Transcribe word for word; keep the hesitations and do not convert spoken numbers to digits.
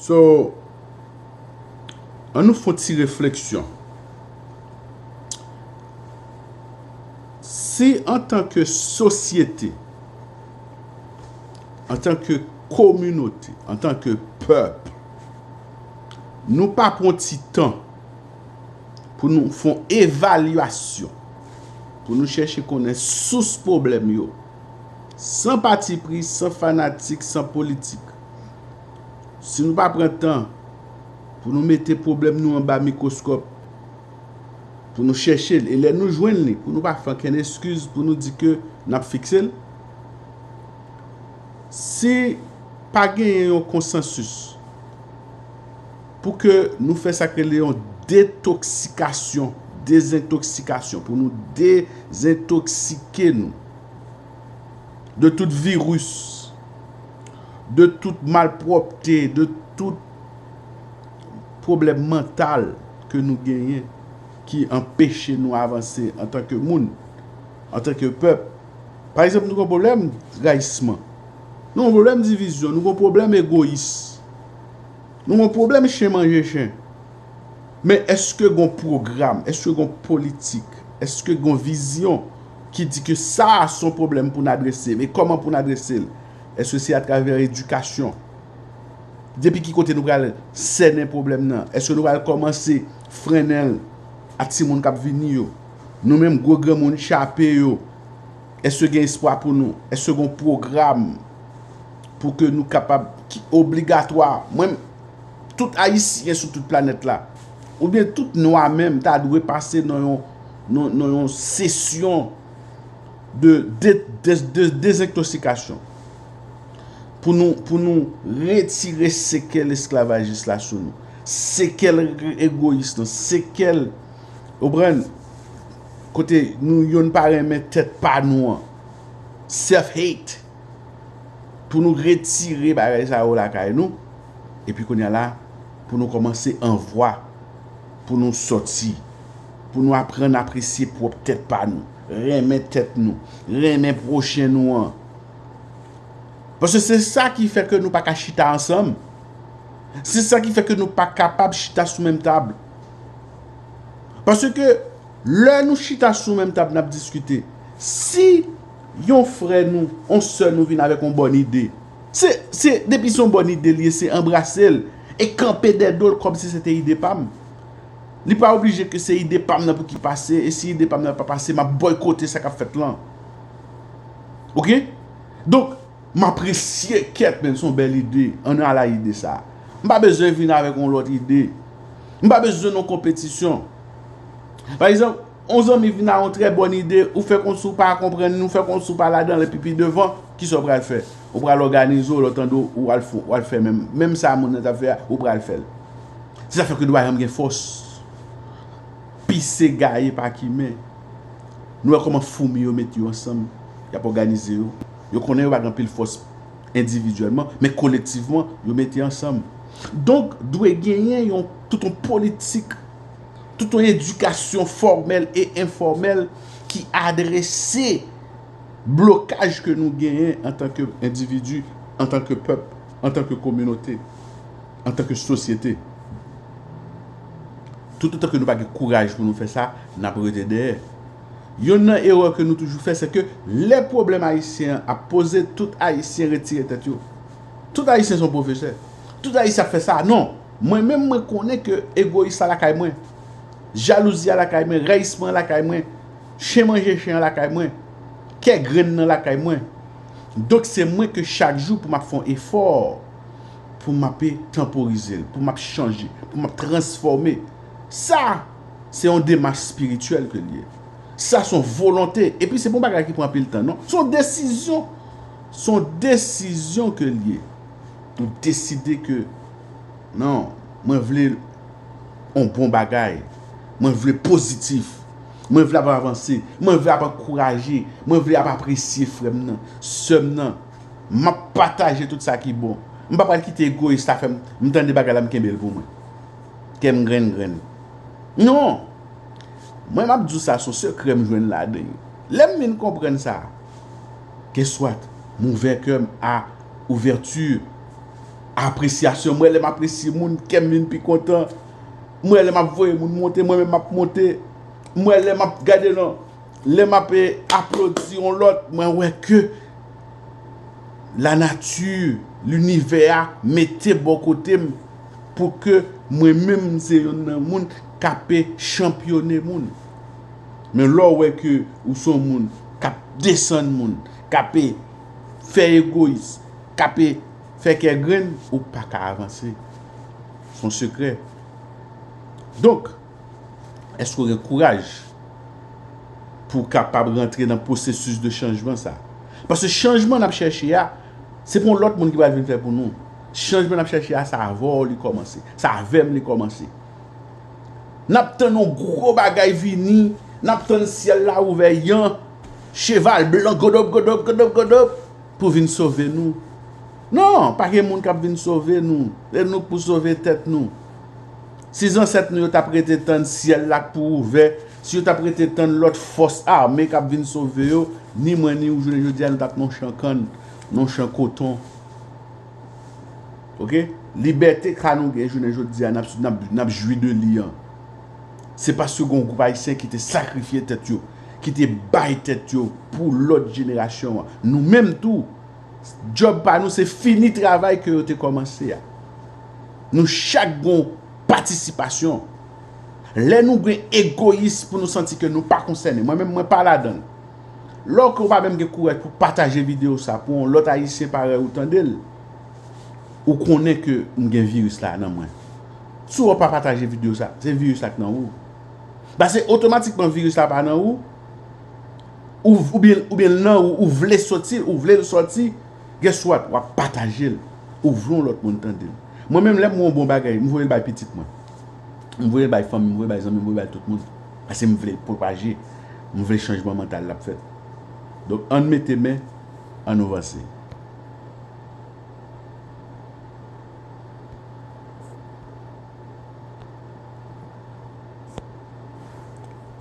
So, ann nou fè yon ti refleksyon. Si antanke sosyete, antanke kominote, antanke pèp, nou pa pran ti tan pou nou fè yon evalyasyon, pou nou chèche konnen sous pwoblèm yo, san patipri, san fanatik, san politik. Si nou pa pran tan pou nou mete pwoblèm nou anba mikwoskòp, pou nou chèche l, e lè nou jwenn li, pou nou pa fè okenn eskiz pou nou di ke n ap fikse l, si pa genyen yon konsansis pou ke nou fè sa k rele yon detoksikasyon, dezentoksikasyon, pou nou dezentoksike nou de tout viris, de tout malpwòpte, de tout pwoblèm mantal ke nou genyen ki anpeche nou avanse antanke moun, antanke pèp. Pa egzanp, nou gen pwoblèm rayisman. Nou gen pwoblèm divizyon, nou gen pwoblèm egoyis. Nou gen pwoblèm chen manje chen. Men èske gen pwogram, èske gen politik, èske gen vizyon ki di ke sa a se yon pwoblèm pou n adrese, men kòman pou n adrese l? Èske se atravè edikasyon? Depi ki kote nou pral sènen pwoblèm nan? Èske nou pral kòmanse frennen l a timoun k ap vini yo? Nou menm gwo granmoun chape yo, èske gen espwa pou nou? Èske gen yon pwogram pou ke nou kapab, ki obligatwa? Mwen, tout Ayisyen sou tout planèt la, oubyen tout nwa menm, ta dwe pase nan yon, nan, nan yon sesyon de, de, de, de dezentoksikasyon pou nou, pou nou retire sekèl esklavajis la sou nou, sekèl egoyis lan, sekèl, ou konprann, kote nou youn pa renmen tèt pa nou an, self hate, pou nou retire bagay sa yo lakay nou, epi kounye a la, pou nou kòmanse anvwa, pou nou sòti, pou nou aprann apresye pwòp tèt pa nou, renmen tèt nou, renmen pwochen nou an. Paske se sa ki fè ke nou pa ka chita ansanm. Se sa ki fè ke nou pa kapab chita sou menm tab. Paske lè nou chita sou menm tab, n ap diskite. Si yon frè nou, yon sè nou vin avèk yon bòn ide, se, se, depi se yon bòn ide li ye, se anbrase l e kanpe dèyè do l kòmsi se te ide pa m. Li pa oblije ke se ide pa m nan pou ki pase, e si ide pa m nan pa pase, m ap bòykote sa k ap fèt lan. Oke? Donk, m apresye kèt, men se yon bèl ide. Ann al a ide sa a. M pa bezwen vin avèk yon lòt ide. M pa bezwen nan yon konpetisyon. Pa egzanp, yon zanmi vin a yon trè bòn ide, ou fè kòmsi w pa konprann li, ou fè kòmsi w pa ladan l, epi pi devan, kisa w pral fè? Ou pral òganize w, lè w tande w, w al fè, w al fè menm, menm sa moun nan t ap fè a, ou pral fè l. Se sa k fè ke nou pa janm gen fòs. Pise gaye pa ki men. Nou wè kòman foumi yo mete yo ansanm, y ap òganize yo. Yo konnen yo pa gen anpil fòs endividyèlman, men kolektivman, yo mete ansanm. Donk, dwe genyen yon, tout yon politik, tout yon edikasyon fòmèl e enfòmèl ki adrese blokaj ke nou genyen antanke endividi, antanke pèp, antanke kominote, antanke sosyete. Toutotan ke nou pa gen kouraj pou nou fè sa, n ap rete dèyè. Yonn nan erè ke nou toujou fè, se ke lè pwoblèm ayisyen an ap poze, tout Ayisyen retire tèt yo. Tout Ayisyen se yon pwofesè. Tout Ayisyen ap fè sa. Non, mwen menm, mwen konnen ke egoyis la lakay mwen. Jalouzi a lakay mwen, rayisman an lakay mwen, chen manje chen an lakay mwen, kè grenn nan lakay mwen. Donk, se mwen ke chak jou pou m ap fè yon efò, pou m ape tanporize l, pou m ap chanje, pou m ap transfòme. Sa, se yon demach espirityèl ke l ye. Sa, se yon volonte. Epi, se pa yon bagay ki pran anpil tan, non. Se yon desizyon. Se yon desizyon ke l ye. Ou deside ke non, mwen vle yon bon bagay. Mwen vle pozitif. Mwen vle ap avanse. Mwen vle ap ankouraje. Mwen vle ap apresye frè m nan, sè m nan. M ap pataje tout sa ki bon. M pa pral kite egoyis la fè m, m tande bagay la, m kenbe l pou mwen. Kè m grenn grenn. Non! Mwen, m ap di w sa, se yon sekrè m jwenn ladan yo. Lè m vin konprann sa, guess what? M ouvè kè m a ouvèti. Apresyasyon, m wè lè m apresye moun, kè m vin pi kontan. M wè lè m ap voye moun monte, mwen menm m ap monte. M wè lè m ap gade nan, lè m ap, eh, aplodi yon lòt, mwen wè ke lanati, linivè a mete bò kote m pou ke mwen menm m se youn nan moun k ap chanpyone moun. Men lè w wè ke ou se yon moun k ap desann moun, k ap fè egoyis, k ap fè kè grenn, ou pa ka avanse. Se yon sekrè. Donk, èske w gen kouraj pou w kapab rantre nan pwosesis de chanjman sa? Paske chanjman n ap chèche a, se pa yon lòt moun ki pral vin fè pou nou. Chanjman n ap chèche a, se avè w li kòmanse. Se avè m li kòmanse. N ap tann yon gwo bagay vini, n ap tann syèl la ouvè, yon cheval blan, godop, godop, godop, godop, pou vin sove nou. Non, pa gen moun k ap vin sove nou. Se nou k pou sove tèt nou. Si zansèt nou yo t ap rete tann syèl la k pou ouvè, si yo t ap rete tann lòt fòs ame k ap vin sove yo, ni mwen ni ou jounen jodi a, nou t ap nan yon chan kann, nan yon chan koton. Oke? Libète sa nou gen jounen jodi a, n ap, n ap, n ap jwi de li an. Se paske gen yon gwoup ayisyen ki te sakrifye tèt yo, ki te bay tèt yo pou lòt jenerasyon an. Nou menm tou, djòb pa nou, se fini travay ke yo te kòmanse a. Nou chak gen yon patisipasyon. Lè nou gen egoyis pou nou santi ke nou pa konsène, mwen menm, mwen pa ladan l. Lè w ke w pa menm gen kouraj pou pataje videyo sa pou yon lòt ayisyen parèy ou tande l, ou konnen ke m gen viris la nan mwen. Si w pa pataje videyo sa, se viris la k nan ou. Paske otomatikman viris la pa nan ou, ou, oubyen, oubyen l nan ou, ou vle soti, ou vle l soti, guess what? W ap pataje l. Ou vle yon lòt moun tande l. Mwen menm, lè m wè yon bon bagay, m voye l bay pitit mwen. M voye l bay fanmi m, m voye l bay zanmi m, m voye l bay tout moun. Paske m vle l pwopaje. M vle chanjman mantal la fèt. Donk, ann mete men, ann nou vanse.